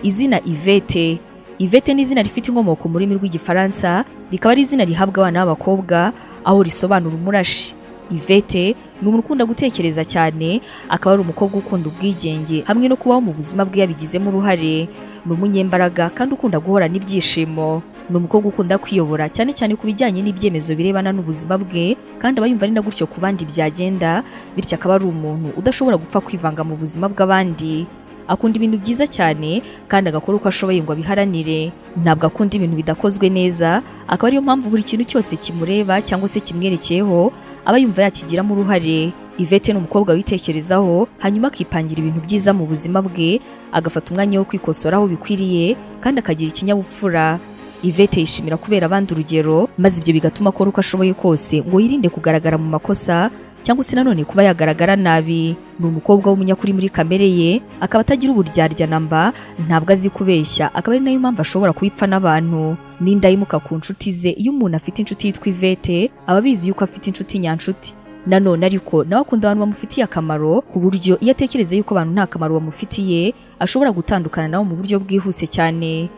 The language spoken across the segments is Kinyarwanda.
Izina Yvette. Yvette ni izina rifite inkomoko mu rurimi rw'Igifaransa, rikaba ari izina rihabwa abana b'abakobwa, aho risobanura umurashi. Yvette ni umuntu ukunda gutekereza cyane, akaba ari umukobwa ukunda ubwigenge hamwe no kubaho mu buzima bwe yabigizemo uruhare. Ni umunyembaraga kandi ukunda guhorana ibyishimo. Ni umukobwa ukunda kwiyobora cyane cyane ku bijyanye n'ibyemezo birebana n'ubuzima bwe, kandi aba yumva ari na gutyo ku bandi byagenda, bityo akaba ari umuntu udashobora gupfa kwivanga mu buzima bw'abandi. Akunda ibintu byiza cyane kandi agakora uko ashoboye ngo abiharanire. Ntabwo akunda ibintu bidakozwe neza, akaba ariyo mpamvu buri kintu cyose kimureba cyangwa se kimwerekeyeho aba yumva yakigiramo uruhare. Yvette ni umukobwa witekerezaho, hanyuma akipangira ibintu byiza mu buzima bwe, agafata umwanya wo kwikosora aho bikwiriye kandi akagira ikinyabupfura. Yvette yishimira kubera abandi urugero, maze ibyo bigatuma akora uko ashoboye kose ngo yirinde kugaragara mu makosa cyangwa se nanone kuba yagaragara nabi. Ni umukobwa w'umunyakuri muri kamere ye, akaba atagira uburyarya namba, ntabwo azi kubeshya, akaba ari nayo mpamvu ashobora kubipfa n'abantu. N'indahemuka ku nshuti ze. Iyo umuntu afite inshuti yitwa Yvette, aba abizi yuko afite inshuti nyanshuti. Nanone ariko nawe akunda abantu bamufitiye akamaro, ku buryo iyo atekereza yuko abantu nta kamaro bamufitiye, ashobora gutandukana nabo mu buryo bwihuse cyane.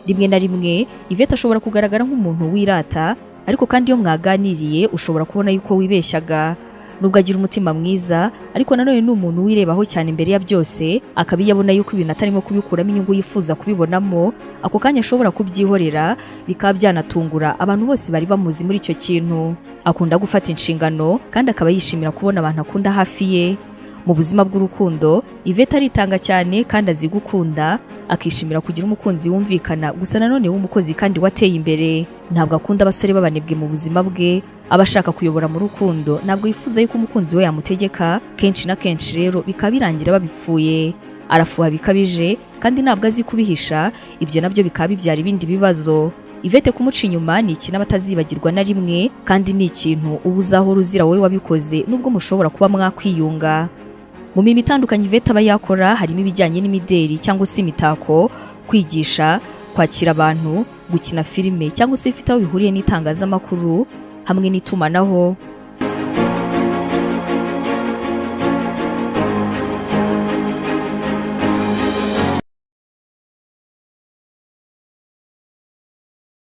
Rimwe na rimwe Yvette ashobora kugaragara nk'umuntu wirata, ariko kandi iyo mwaganiriye ushobora kubona yuko wibeshyaga. Nubwo agira umutima mwiza, ariko nanone ni umuntu wirebaho cyane imbere ya byose, akaba iyo abona yuko ibintu atarimo kubikuramo inyungu yifuza kubibonamo, ako kanya ashobora kubyihorera, bikaba byanatungura abantu bose bari bamuzi muri icyo kintu. Akunda gufata inshingano kandi akaba yishimira kubona abantu akunda hafi ye. Mu buzima bw'urukundo, Yvette aritanga cyane kandi azi gukunda, akishimira kugira umukunzi wumvikana, gusa nanone w'umukozi kandi wateye imbere. Ntabwo akunda abasore b'abanebwe mu buzima bwe. Aba ashaka kuyobora mu rukundo, ntabwo yifuza yuko umukunzi we yamutegeka. Kenshi na kenshi rero bikaba birangira babipfuye. Arafuha bikabije kandi ntabwo azi kubihisha, ibyo nabyo bikaba bibyara ibindi bibazo. Yvette kumuca inyuma ni ikintu aba atazibagirwa na rimwe, kandi ni ikintu uba uzahora uzira wowe wabikoze, nubwo mushobora kuba mwakwiyunga. Mu mirimo itandukanye Yvette aba yakora harimo ibijyanye n'imideri cyangwa se imitako, kwigisha, kwakira abantu, gukina filime cyangwa se bifite aho bihuriye n'itangazamakuru hamwe n'itumanaho.